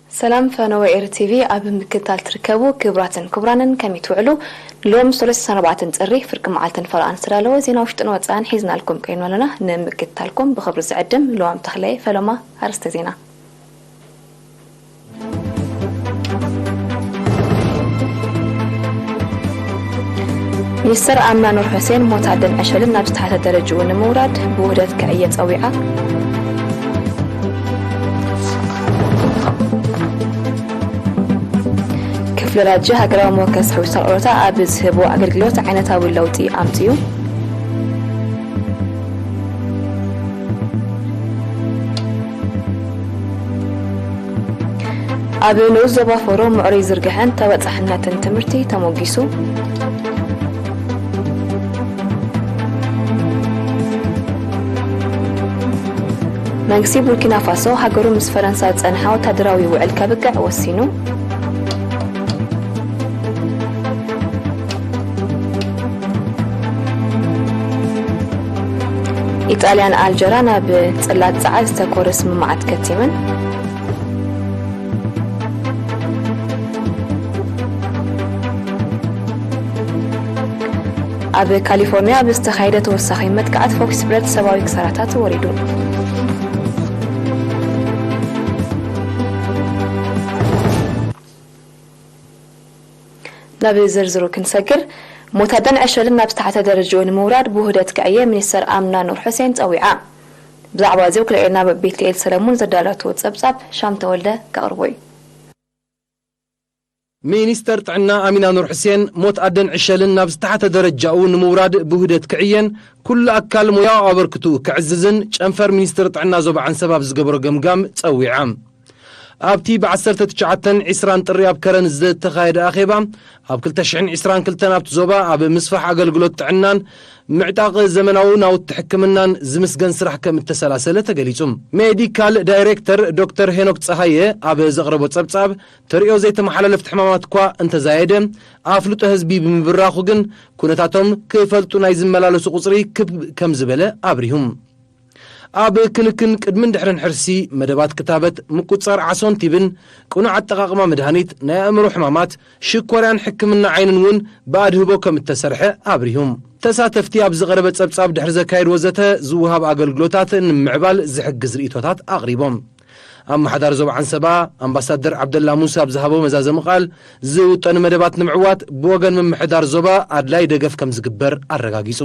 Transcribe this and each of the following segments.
ሰላም ፈነወ ኤሪ ቲቪ ኣብ ምክትታል ትርከቡ ክቡራትን ክቡራንን ከመይ ትውዕሉ? ሎም ሰለስተ ኣርባዕተ ጥሪ ፍርቂ መዓልትን ፈረቓን ዝተዳለወ ዜና ውሽጥን ወጻእን ሒዝናልኩም ቀሪብና ኣለና። ንምክትታልኩም ብኽብሪ ዝዕድም ልዋም ተኽለየ። ፈለማ ኣርእስተ ዜና። ሚኒስተር ኣምና ኑር ሑሴን ሞት ኣደን ዕሸልን ናብ ዝተሓተ ደረጅኡ ንምውራድ ብውህደት ክዕየ ጸዊዓ። ክፍለ ራጂ ሃገራዊ መወከሲ ሆስፒታል ኦሮታ ኣብ ዝህቦ ኣገልግሎት ዓይነታዊ ለውጢ ኣምጺኡ። ኣብ ንኡስ ዞባ ፎሮ ምዕሩይ ዝርግሐን ተበጻሕነትን ትምህርቲ ተሞጊሱ። መንግስቲ ቡርኪና ፋሶ ሃገሩ ምስ ፈረንሳ ዝጸንሓ ወታደራዊ ውዕል ከብቅዕ ወሲኑ። ኢጣልያን ኣልጀራን ኣብ ጽላት ጸዓት ዝተኮረ ስምምዓት ከቲመን። ኣብ ካሊፎርኒያ ኣብ ዝተኻየደ ተወሳኺ መጥቃዕቲ ፎክስ ብረት ሰብኣዊ ክሳራታት ወሪዱ። ናብ ዝርዝሩ ክንሰግር፣ ሞት ኣደን ዕሸልን ናብ ዝተሓተ ደረጅኡ ንምውራድ ብውህደት ክዕየ ሚኒስተር ኣምና ኑር ሑሴን ጸዊዓ። ብዛዕባ እዚ ወኪል ኤና ቤትኤል ሰለሙን ዘዳለቶ ጸብጻብ ሻም ተወልደ ከቕርቦ እዩ። ሚኒስተር ጥዕና ኣሚና ኑር ሑሴን ሞት ኣደን ዕሸልን ናብ ዝተሓተ ደረጃኡ ንምውራድ ብውህደት ክዕየን ኩሉ ኣካል ሞያዊ ኣበርክትኡ ክዕዝዝን ጨንፈር ሚኒስትሪ ጥዕና ዞባ ዓንሰብ ኣብ ዝገበሮ ገምጋም ጸዊዓ። ኣብቲ ብ ዓሰርተ ትሽዓተን ዕስራን ጥሪ ኣብ ከረን ዝተኻየደ ኣኼባ፣ ኣብ ክልተ ሽሕን ዕስራን ክልተን ኣብቲ ዞባ ኣብ ምስፋሕ ኣገልግሎት ጥዕናን ምዕጣቕ ዘመናዊ ናውቲ ሕክምናን ዝምስገን ስራሕ ከም እተሰላሰለ ተገሊጹ። ሜዲካል ዳይሬክተር ዶክተር ሄኖክ ጸሃየ ኣብ ዘቕረቦ ጸብጻብ፣ ተርእዮ ዘይተመሓላለፍቲ ሕማማት እኳ እንተዛየደ፣ ኣፍልጦ ህዝቢ ብምብራኹ ግን፣ ኩነታቶም ክፈልጡ ናይ ዝመላለሱ ቁጽሪ ክብ ከም ዝበለ ኣብሪሁ። ኣብ ክንክን ቅድምን ድሕርን ሕርሲ፣ መደባት ክታበት፣ ምቁጽጻር ዓሶን ቲብን፣ ቅኑዕ ኣጠቓቕማ መድሃኒት፣ ናይ ኣእምሮ ሕማማት፣ ሽኮርያን ሕክምና ዓይንን እውን ብኣድህቦ ከም እተሰርሐ ኣብሪሁ። ተሳተፍቲ ኣብ ዝቐረበ ጸብጻብ ድሕሪ ዘካየድዎ ዘተ፣ ዝወሃብ ኣገልግሎታት ንምምዕባል ዝሕግዝ ርእይቶታት ኣቕሪቦም። ኣመሓዳሪ ዞባ ዓንሰባ ኣምባሳደር ዓብደላ ሙሳ ኣብ ዝሃቦ መዛዘሚ ቃል፣ ዝውጠኑ መደባት ንምዕዋት ብወገን ምምሕዳር ዞባ ኣድላይ ደገፍ ከም ዝግበር ኣረጋጊጹ።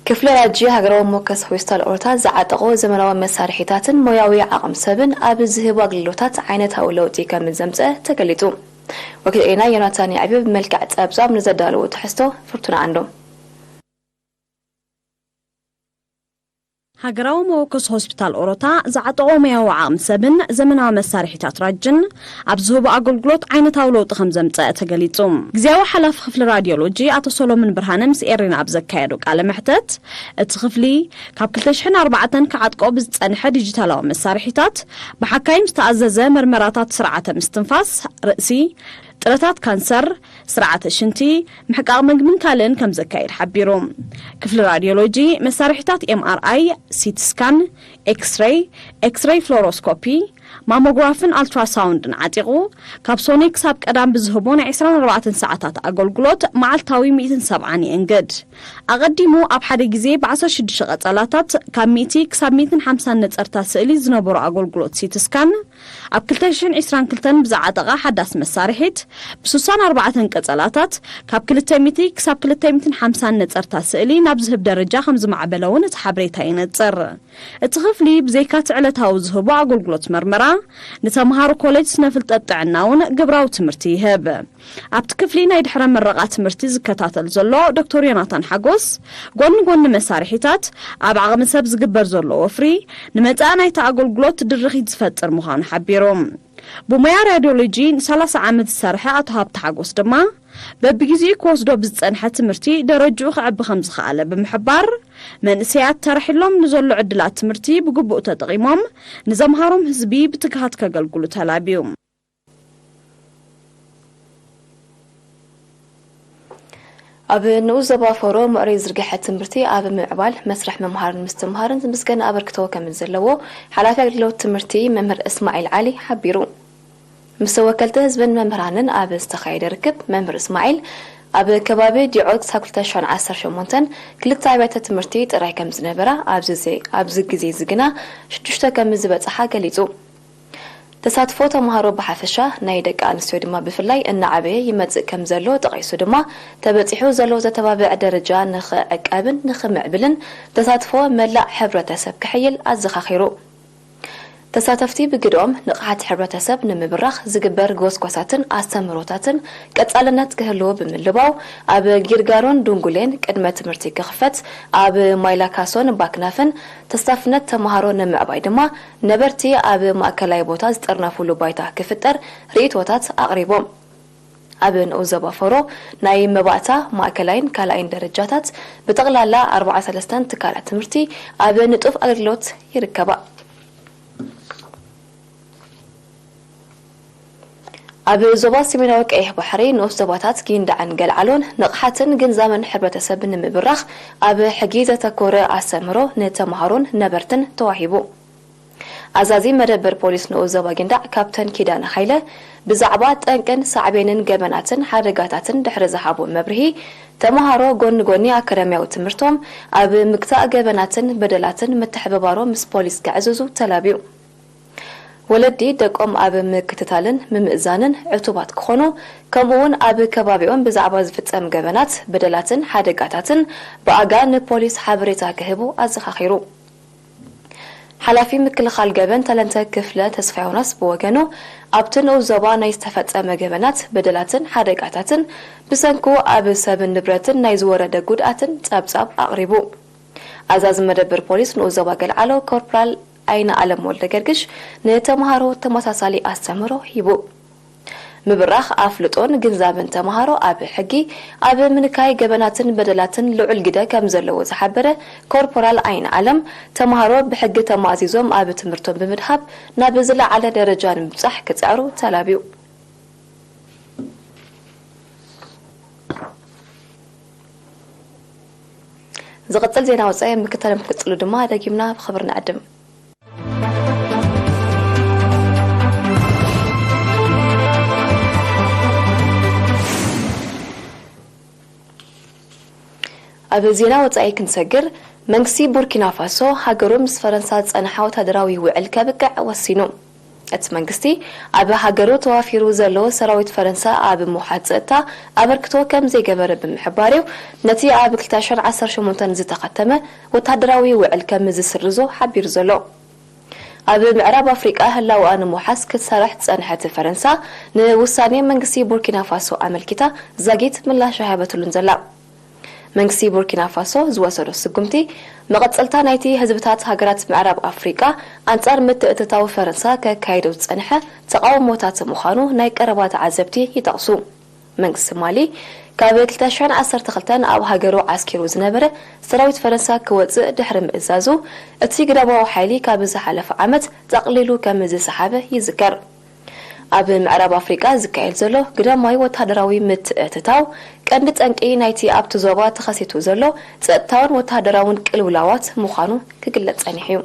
ክፍለ ራጂ ሃገራዊ ሞከስ ሆስፒታል ኦሮታ ዝዓጠቖ ዘመናዊ መሳርሒታትን ሞያዊ ዓቕሚ ሰብን ኣብ ዝህቡ ኣገልግሎታት ዓይነታዊ ለውጢ ከም ዘምጸ ተገሊጹ። ወኪል ኤና ዮናታን ያዕቢ ብመልክዕ ጸብጻብ ንዘዳለዎ ትሕዝቶ ፍርቱና ኣንዶም። ሃገራዊ መወከሲ ሆስፒታል ኦሮታ ዝዓጠቖ ሞያዊ ዓቕሚ ሰብን ዘመናዊ መሳርሒታት ራጅን ኣብ ዝህቦ ኣገልግሎት ዓይነታዊ ለውጢ ከም ዘምጸአ ተገሊጹ። ግዝያዊ ሓላፊ ክፍሊ ራድዮሎጂ ኣቶ ሶሎሞን ብርሃነ ምስ ኤሪና ኣብ ዘካየዶ ቃለ መሕተት፣ እቲ ክፍሊ ካብ ክልተ ሽሕን ኣርባዕተን ክዓጥቆ ብዝጸንሐ ዲጂታላዊ መሳርሒታት ብሓካይም ዝተኣዘዘ መርመራታት ስርዓተ ምስትንፋስ፣ ርእሲ፣ ጥረታት ካንሰር፣ ስርዓተ ሽንቲ፣ ምሕቃቕ ምግብን ካልእን ከም ዘካየድ ሓቢሩ። ክፍሊ ራድዮሎጂ መሳርሒታት ኤምኣርኣይ፣ ሲቲ ስካን፣ ኤክስሬይ፣ ኤክስሬይ ፍሎሮስኮፒ፣ ማሞግራፍን ኣልትራሳውንድን ዓጢቑ፣ ካብ ሶኔ ክሳብ ቀዳም ብዝህቦ ናይ ዕስራን ኣርባዕተን ሰዓታት ኣገልግሎት መዓልታዊ ሚእትን ሰብዓን የእንግድ። ኣቐዲሙ ኣብ ሓደ ግዜ ብ ዓሰርተ ሽዱሽተ ቀጸላታት ካብ ሚእቲ ክሳብ ሚእትን ሓምሳን ነጸርታ ስእሊ ዝነበሮ ኣገልግሎት ሲቲ ስካን፣ ኣብ ክልተ ሽሕን ዕስራን ክልተን ብዝዓጠቓ ሓዳስ መሳርሒት፣ ብ ስሳን ኣርባዕተን ቀጸላታት፣ ካብ ክልተ ሚእቲ ክሳብ ክልተ ሚእትን ሓምሳን ነጸርታ ስእሊ ናብ ዝህብ ደረጃ ከም ዝማዕበለ እውን እቲ ሓበሬታ የነጽር። እቲ ክፍሊ ብዘይካ እቲ ዕለታዊ ዝህቦ ኣገልግሎት መርመራ፣ ንተምሃሮ ኮሌጅ ስነ ፍልጠት ጥዕና እውን ግብራዊ ትምህርቲ ይህብ። ኣብቲ ክፍሊ ናይ ድሕረ ምረቓ ትምህርቲ ዝከታተል ዘሎ ዶክተር ዮናታን ሓጎስ፣ ጎኒ ጎኒ መሳርሒታት፣ ኣብ ዓቕሚ ሰብ ዝግበር ዘሎ ወፍሪ፣ ንመጻኢ ናይቲ ኣገልግሎት ድርኺት ዝፈጥር ምዃኑ ሓቢሩ። ብሞያ ራድዮሎጂ ንሰላሳ ዓመት ዝሰርሐ ኣቶ ሃብተ ሓጎስ ድማ፣ በብግዜኡ ክወስዶ ብዝጸንሐ ትምህርቲ ደረጅኡ ክዕቢ ከም ዝኸኣለ ብምሕባር፣ መንእሰያት ተረሒሎም ንዘሎ ዕድላት ትምህርቲ ብግቡእ ተጠቒሞም ንዘምሃሮም ህዝቢ ብትግሃት ከገልግሉ ተላብዩ። ኣብ ንኡስ ዞባ ፈሮ ምዕሩይ ዝርግሐ ትምህርቲ ኣብ ምምዕባል መስርሕ ምምሃርን ምስትምሃርን ዝምስገን ኣበርክቶ ከም ዘለዎ ሓላፊ ኣገልግሎት ትምህርቲ መምህር እስማዒል ዓሊ ሓቢሩ። ምስ ተወከልቲ ህዝብን መምህራንን ኣብ ዝተኻየደ ርክብ መምህር እስማዒል፣ ኣብ ከባቢ ዲዖ ክሳብ ክልተ ሽሕን ዓሰርተ ሸሞንተን ክልተ ኣብያተ ትምህርቲ ጥራይ ከም ዝነበራ፣ ኣብዚ ዘ- ኣብዚ ግዜ እዚ ግና ሽዱሽተ ከም ዝበጽሓ ገሊጹ። ተሳትፎ ተምሃሮ ብሓፈሻ ናይ ደቂ ኣንስትዮ ድማ ብፍላይ እናዓበየ ይመጽእ ከም ዘሎ ጠቒሱ ድማ፣ ተበጺሑ ዘሎ ዘተባብዕ ደረጃ ንኽዕቀብን ንኽምዕብልን ተሳትፎ መላእ ሕብረተሰብ ክሕይል ኣዘኻኺሩ። ተሳተፍቲ ብግድኦም ንቕሓት ሕብረተሰብ ንምብራኽ ዝግበር ጎስጓሳትን ኣስተምህሮታትን ቀጻልነት ክህልዎ ብምልባው፣ ኣብ ጊርጋሮን ዱንጉሌን ቅድመ ትምህርቲ ክኽፈት፣ ኣብ ማይላካሶን ባክናፍን ተስታፍነት ተምሃሮ ንምዕባይ ድማ ነበርቲ ኣብ ማእከላይ ቦታ ዝጥርነፉሉ ባይታ ክፍጠር ርእይቶታት ኣቕሪቦም። ኣብ ንኡስ ዞባ ፈሮ ናይ መባእታ፣ ማእከላይን ካልኣይን ደረጃታት ብጠቕላላ ኣርባዓ ሰለስተን ትካላት ትምህርቲ ኣብ ንጡፍ ኣገልግሎት ይርከባ። ኣብ ዞባ ሰሜናዊ ቀይሕ ባሕሪ ንኡስ ዞባታት ጊንዳዕን ገልዓሎን ንቕሓትን ግንዛበን ሕብረተሰብ ንምብራኽ ኣብ ሕጊ ዘተኮረ ኣስተምህሮ ንተምሃሮን ነበርትን ተዋሂቡ። ኣዛዚ መደበር ፖሊስ ንኡስ ዞባ ጊንዳዕ ካፕተን ኪዳነ ሃይለ ብዛዕባ ጠንቅን ሳዕቤንን ገበናትን ሓደጋታትን ድሕሪ ዝሃቦ መብርሂ፣ ተምሃሮ ጎኒ ጎኒ ኣካዳሚያዊ ትምህርቶም ኣብ ምግታእ ገበናትን በደላትን ምትሕብባሮም ምስ ፖሊስ ከዕዝዙ ተላብዩ። ወለዲ ደቆም ኣብ ምክትታልን ምምእዛንን ዕቱባት ክኾኑ፣ ከምኡውን ኣብ ከባቢኦም ብዛዕባ ዝፍጸም ገበናት፣ በደላትን ሓደጋታትን ብኣጋ ንፖሊስ ሓበሬታ ክህቡ ኣዘኻኺሩ። ሓላፊ ምክልኻል ገበን ተለንተ ክፍለ ተስፋዮናስ ብወገኑ፣ ኣብቲ ንኡስ ዞባ ናይ ዝተፈጸመ ገበናት፣ በደላትን ሓደጋታትን ብሰንኩ ኣብ ሰብን ንብረትን ናይ ዝወረደ ጉድኣትን ጸብጻብ ኣቕሪቡ። ኣዛዚ መደበር ፖሊስ ንኡስ ዞባ ገልዓሎ ኮርፖራል ኣይነ ኣለም ወልደ ገርግሽ ንተምሃሮ ተመሳሳሊ ኣስተምህሮ ሂቡ። ምብራኽ ኣፍልጦን ግንዛበን ተምሃሮ ኣብ ሕጊ፣ ኣብ ምንካይ ገበናትን በደላትን ልዑል ግደ ከም ዘለዎ ዝሓበረ ኮርፖራል ኣይነ ኣለም፣ ተምሃሮ ብሕጊ ተማእዚዞም ኣብ ትምህርቶም ብምድሃብ ናብ ዝለዓለ ደረጃ ንምብጻሕ ክጽዕሩ ተላብዩ። ዝቕጽል ዜና ወጻኢ ምክታል ምክትሉ ድማ ደጊምና ብኽብሪ ንዕድም። ኣብ ዜና ወጻኢ ክንሰግር፣ መንግስቲ ቡርኪና ፋሶ ሃገሩ ምስ ፈረንሳ ዝጸንሓ ወታደራዊ ውዕል ከብቅዕ ወሲኑ። እቲ መንግስቲ ኣብ ሃገሩ ተዋፊሩ ዘሎ ሰራዊት ፈረንሳ ኣብ ምውሓድ ጸጥታ ኣበርክቶ ከም ዘይገበረ ብምሕባር እዩ ነቲ ኣብ ክልተ ሽሕን ዓሰርተ ሸሞንተን ዝተኸተመ ወታደራዊ ውዕል ከም ዝስርዞ ሓቢሩ ዘሎ። ኣብ ምዕራብ ኣፍሪቃ ህላወኣ ንምውሓስ ክትሰርሕ ዝጸንሐት ፈረንሳ፣ ንውሳኔ መንግስቲ ቡርኪና ፋሶ ኣመልኪታ ዛጊት ምላሽ ኣይሃበትሉን ዘላ። መንግስቲ ቡርኪና ፋሶ ዝወሰዶ ስጉምቲ፣ መቐጸልታ ናይቲ ህዝብታት ሃገራት ምዕራብ ኣፍሪቃ ኣንጻር ምትእትታው ፈረንሳ ከካይዶ ዝጸንሐ ተቓውሞታት ምዃኑ ናይ ቀረባ ተዓዘብቲ ይጠቕሱ። መንግስቲ ማሊ፣ ካብ ክልተ ሽሕን ዓሰርተ ክልተን ኣብ ሃገሩ ዓስኪሩ ዝነበረ ሰራዊት ፈረንሳ ክወጽእ ድሕሪ ምእዛዙ፣ እቲ ግዳማዊ ሓይሊ ካብ ዝሓለፈ ዓመት ጠቕሊሉ ከም ዝሰሓበ ይዝከር። ኣብ ምዕራብ ኣፍሪቃ ዝካየድ ዘሎ ግዳማዊ ወተሃደራዊ ምትእትታው፣ ቀንዲ ጠንቂ ናይቲ ኣብቲ ዞባ ተኸሲቱ ዘሎ ጸጥታውን ወተሃደራውን ቅልውላዋት ምዃኑ ክግለጽ ጸኒሑ እዩ።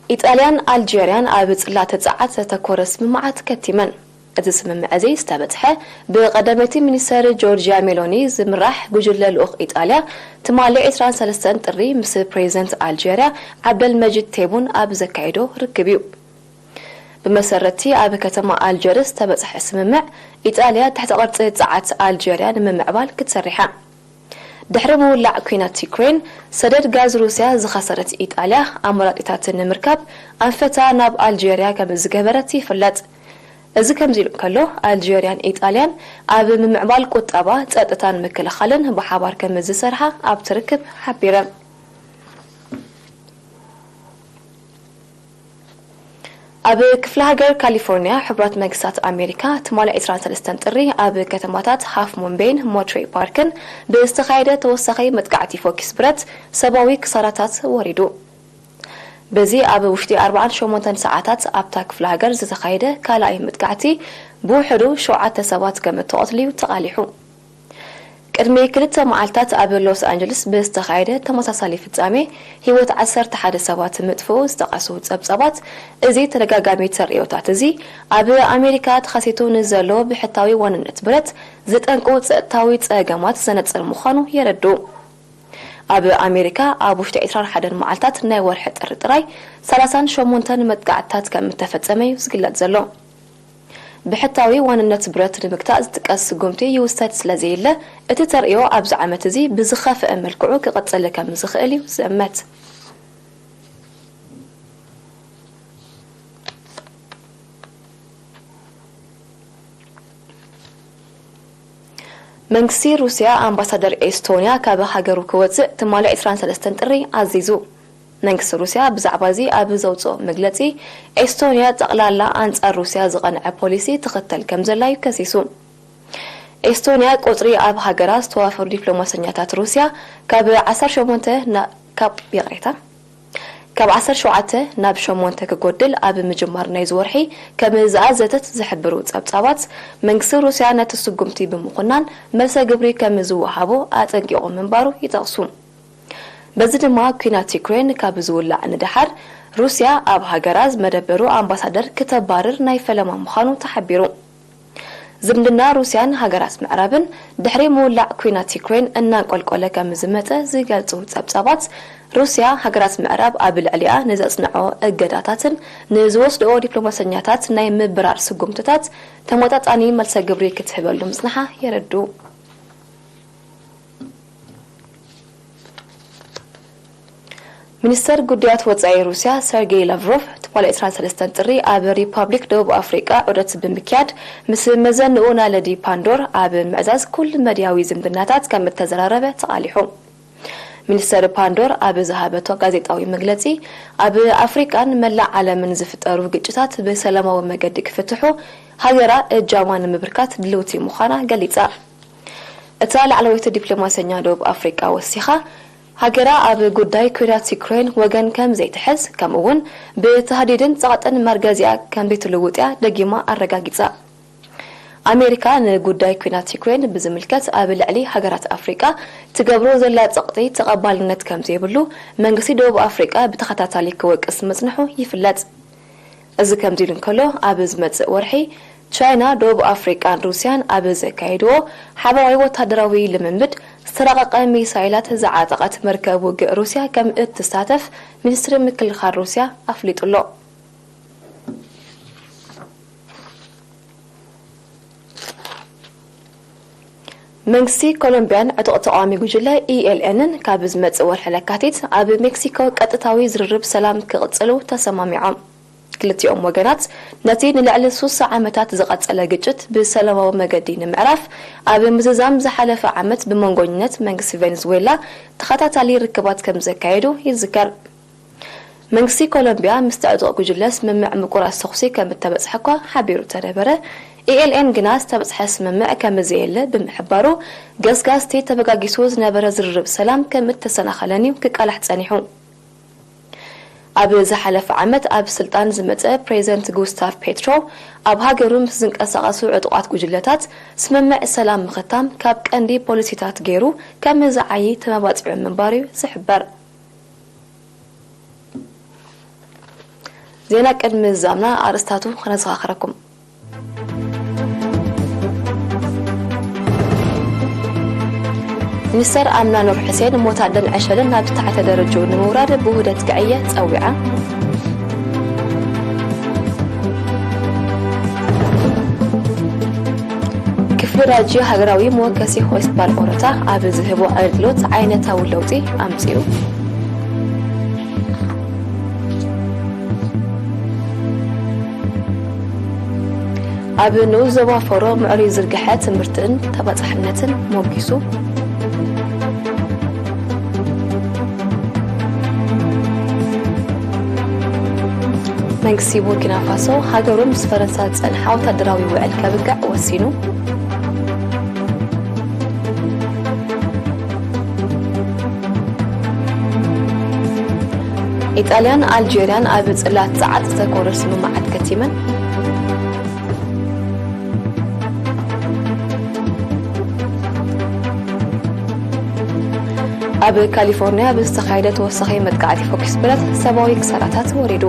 ኢጣልያን ኣልጀርያን ኣብ ጽላተ ጸዓት ዘተኮረ ስምምዓት ከቲመን። እቲ ስምምዕ እዚ ዝተበጽሐ ብቐዳመይቲ ሚኒስተር ጆርጅያ ሜሎኒ ዝምራሕ ጉጅለ ልኡኽ ኢጣልያ፣ ትማሊ ዕስራን ሰለስተን ጥሪ ምስ ፕሬዚደንት ኣልጀርያ ዓብደል መጂድ ቴቡን ኣብ ዘካየዶ ርክብ እዩ። ብመሰረትቲ ኣብ ከተማ ኣልጀርስ ዝተበጽሐ ስምምዕ፣ ኢጣልያ ትሕተ ቅርጺ ጸዓት ኣልጀርያ ንምምዕባል ክትሰርሕ እያ። ድሕሪ ምውላዕ ኲናት ዩክሬን፣ ሰደድ ጋዝ ሩስያ ዝኸሰረት ኢጣልያ፣ ኣማራጺታት ንምርካብ ኣንፈታ ናብ ኣልጀርያ ከም ዝገበረት ይፍለጥ። እዚ ከምዚ ኢሉ እንከሎ፣ ኣልጀርያን ኢጣልያን ኣብ ምምዕባል ቁጠባ፣ ጸጥታን ምክልኻልን ብሓባር ከም ዝሰርሓ ኣብቲ ርክብ ሓቢረን። ኣብ ክፍለ ሃገር ካሊፎርኒያ፣ ሕቡራት መንግስታት ኣሜሪካ ትማሊ ዕስራን ሰለስተን ጥሪ ኣብ ከተማታት ሃፍ ሙን ቤይን ሞንትሬ ፓርክን ብዝተኻየደ ተወሳኺ መጥቃዕቲ ፎኪስ ብረት ሰብኣዊ ክሳራታት ወሪዱ። በዚ ኣብ ውሽጢ ኣርባዓን ሸሞንተን ሰዓታት ኣብታ ክፍለ ሃገር ዝተኻየደ ካልኣይ መጥቃዕቲ ብውሕዱ ሸውዓተ ሰባት ከም እተቐትሉ'ዩ ተቓሊሑ። ቅድሚ ክልተ መዓልታት ኣብ ሎስ ኣንጀልስ ብዝተኻየደ ተመሳሳሊ ፍጻሜ፣ ህይወት ዓሰርተ ሓደ ሰባት ምጥፍኡ ዝጠቐሱ ጸብጻባት፣ እዚ ተደጋጋሚ ተርእዮታት እዚ፣ ኣብ ኣሜሪካ ተኸሲቱ ንዘሎ ብሕታዊ ዋንነት ብረት ዝጠንቁ ጸጥታዊ ጸገማት ዘነጽር ምዃኑ የረድኡ። ኣብ ኣሜሪካ ኣብ ውሽጢ ዕስራን ሓደን መዓልታት ናይ ወርሒ ጥሪ ጥራይ ሰላሳን ሸሞንተን መጥቃዕትታት ከም እተፈጸመ እዩ ዝግለጽ ዘሎ። ብሕታዊ ዋንነት ብረት ንምግታእ ዝጥቀስ ስጉምቲ ይውሰድ ስለ ዘየለ፣ እቲ ተርእዮ ኣብዚ ዓመት እዚ ብዝኸፍአ መልክዑ ክቕጽል ከም ዝኽእል እዩ ዝእመት። መንግስቲ ሩስያ ኣምባሳደር ኤስቶንያ ካብ ሃገሩ ክወጽእ ትማሊ ዕስራን ሰለስተን ጥሪ ኣዚዙ። መንግስቲ ሩስያ ብዛዕባ እዚ ኣብ ዘውጽኦ መግለጺ፣ ኤስቶንያ ጠቕላላ ኣንጻር ሩስያ ዝቐንዐ ፖሊሲ ትኽተል ከም ዘላ እዩ ከሲሱ። ኤስቶንያ ቁጽሪ ኣብ ሃገራ ዝተዋፈሩ ዲፕሎማሰኛታት ሩስያ ካብ ዓሰርተ ሸሞንተ ና-፣ ካብ፣ ይቕሬታ፣ ካብ ዓሰርተ ሸውዓተ ናብ ሸሞንተ ክጎድል ኣብ ምጅማር ናይዚ ወርሒ ከም ዝኣዘዘት ዝሕብሩ ጸብጻባት፣ መንግስቲ ሩስያ ነቲ ስጉምቲ ብምኹናን መልሰ ግብሪ ከም ዝወሃቦ ኣጠንቂቑ ምንባሩ ይጠቕሱ። በዚ ድማ ኲናት ዩክሬን ካብ ዝውላዕ ንደሓር፣ ሩስያ ኣብ ሃገራ ዝመደበሩ ኣምባሳደር ክተባርር ናይ ፈለማ ምዃኑ ተሓቢሩ። ዝምድና ሩስያን ሃገራት ምዕራብን ድሕሪ ምውላዕ ኲናት ዩክሬን እናንቆልቆለ ከም ዝመጸ ዝገልጹ ጸብጻባት፣ ሩስያ ሃገራት ምዕራብ ኣብ ልዕሊኣ ንዘጽንዖ እገዳታትን ንዝወስድኦ ዲፕሎማሰኛታት ናይ ምብራር ስጉምትታት ተመጣጣኒ መልሰ ግብሪ ክትህበሉ ምጽንሓ የረድኡ። ሚኒስተር ጉዳያት ወጻኢ ሩስያ ሰርጌይ ላቭሮቭ ትማሊ ዕስራን ሰለስተን ጥሪ ኣብ ሪፓብሊክ ደቡብ ኣፍሪቃ ዑደት ብምክያድ፣ ምስ መዘንኡ ናለዲ ፓንዶር ኣብ ምዕዛዝ ኩል መድያዊ ዝምድናታት ከም እተዘራረበ ተቓሊሑ። ሚኒስተር ፓንዶር ኣብ ዝሃበቶ ጋዜጣዊ መግለጺ፣ ኣብ ኣፍሪቃን መላእ ዓለምን ዝፍጠሩ ግጭታት ብሰላማዊ መገዲ ክፍትሑ ሃገራ እጃማ ንምብርካት ድልውቲ ምዃና ገሊጻ። እታ ላዕለወይቲ ዲፕሎማሰኛ ደቡብ ኣፍሪቃ ወሲኻ፣ ሃገራ ኣብ ጉዳይ ኲናት ዩክሬን ወገን ከም ዘይትሕዝ፣ ከምኡ እውን ብተሃዲድን ጸቕጥን መርገዚኣ ከም ዘይትልውጥ እያ ደጊማ ኣረጋጊጻ። ኣሜሪካ ንጉዳይ ኲናት ዩክሬን ብዝምልከት ኣብ ልዕሊ ሃገራት ኣፍሪቃ ትገብሮ ዘላ ጸቕጢ ተቐባልነት ከም ዘይብሉ መንግስቲ ደቡብ ኣፍሪቃ ብተኸታታሊ ክወቅስ ምጽንሑ ይፍለጥ። እዚ ከምዚ ኢሉ እንከሎ፣ ኣብ ዝመጽእ ወርሒ ቻይና፣ ደቡብ ኣፍሪቃን ሩስያን ኣብ ዘካየድዎ ሓበራዊ ወታደራዊ ልምምድ ዝተራቐቐ ሚሳይላት ዝዓጠቐት መርከብ ውግእ ሩስያ ከም እትሳተፍ ሚኒስትሪ ምክልኻል ሩስያ ኣፍሊጡ ኣሎ። መንግስቲ ኮሎምቢያን ዕጡቕ ተቓዋሚ ጉጅለ ኢ ኤል ኤንን ካብ ዝመጽእ ወርሒ ለካቲት ኣብ ሜክሲኮ ቀጥታዊ ዝርርብ ሰላም ክቕጽሉ ተሰማሚዖም። ክልቲኦም ወገናት ነቲ ንልዕሊ ሱሳ ዓመታት ዝቐጸለ ግጭት ብሰላማዊ መገዲ ንምዕራፍ ኣብ ምዝዛም ዝሓለፈ ዓመት ብመንጎኝነት መንግስቲ ቬኔዙዌላ ተኸታታሊ ርክባት ከም ዘካየዱ ይዝከር። መንግስቲ ኮሎምቢያ ምስቲ ዕጡቕ ጉጅለ ስምምዕ ምቁራጽ ተኹሲ ከም እተበጽሐ እኳ ሓቢሩ እንተነበረ፣ ኢ ኤል ኤን ግና ዝተበጽሐ ስምምዕ ከም ዘየለ ብምሕባሩ፣ ገስጋስቲ ተበጋጊሱ ዝነበረ ዝርርብ ሰላም ከም እተሰናኸለን እዩ ክቃላሕ ጸኒሑ። ኣብ ዝሓለፈ ዓመት ኣብ ስልጣን ዝመጸ ፕሬዚደንት ጉስታቭ ፔትሮ፣ ኣብ ሃገሩ ምስ ዝንቀሳቐሱ ዕጡቓት ጉጅለታት ስምምዕ ሰላም ምኽታም ካብ ቀንዲ ፖሊሲታት ገይሩ ከም ዝዓዪ ተመባጺዑ ምንባሩ እዩ ዝሕበር። ዜና ቅድሚ ምዝዛምና ኣርእስታቱ ከነዘኻኽረኩም። ሚኒስተር ኣምና ኑር ሕሴን ሞት ኣደን ዕሸልን ናብ ዝተሓተ ደረጃኡ ንምውራድ ብውህደት ክዕየ ጸዊዓ። ክፍሊ ራጂ ሃገራዊ መወከሲ ሆስፒታል ኦሮታ ኣብ ዝህቦ ኣገልግሎት ዓይነታዊ ለውጢ ኣምጺኡ። ኣብ ንኡስ ዞባ ፎሮ ምዕሩይ ዝርግሐ ትምህርትን ተባጻሕነትን ሞጊሱ። መንግስቲ ቡርኪና ፋሶ ሃገሩ ምስ ፈረንሳ ዝጸንሓ ወታደራዊ ውዕል ከብቅዕ ወሲኑ። ኢጣልያን ኣልጀርያን ኣብ ጽላት ጸዓት ዝተኮረ ስምምዓት ከቲመን። ኣብ ካሊፎርኒያ ብዝተኻየደ ተወሳኺ መጥቃዕቲ ፎኪስ ብረት ሰብኣዊ ክሳራታት ወሪዱ።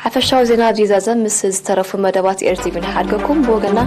ሓፈሻዊ ዜና ኣብዚ ዛዘም ምስ ዝተረፉ መደባት ኤርቲቪ ንሓድገኩም። ብወገና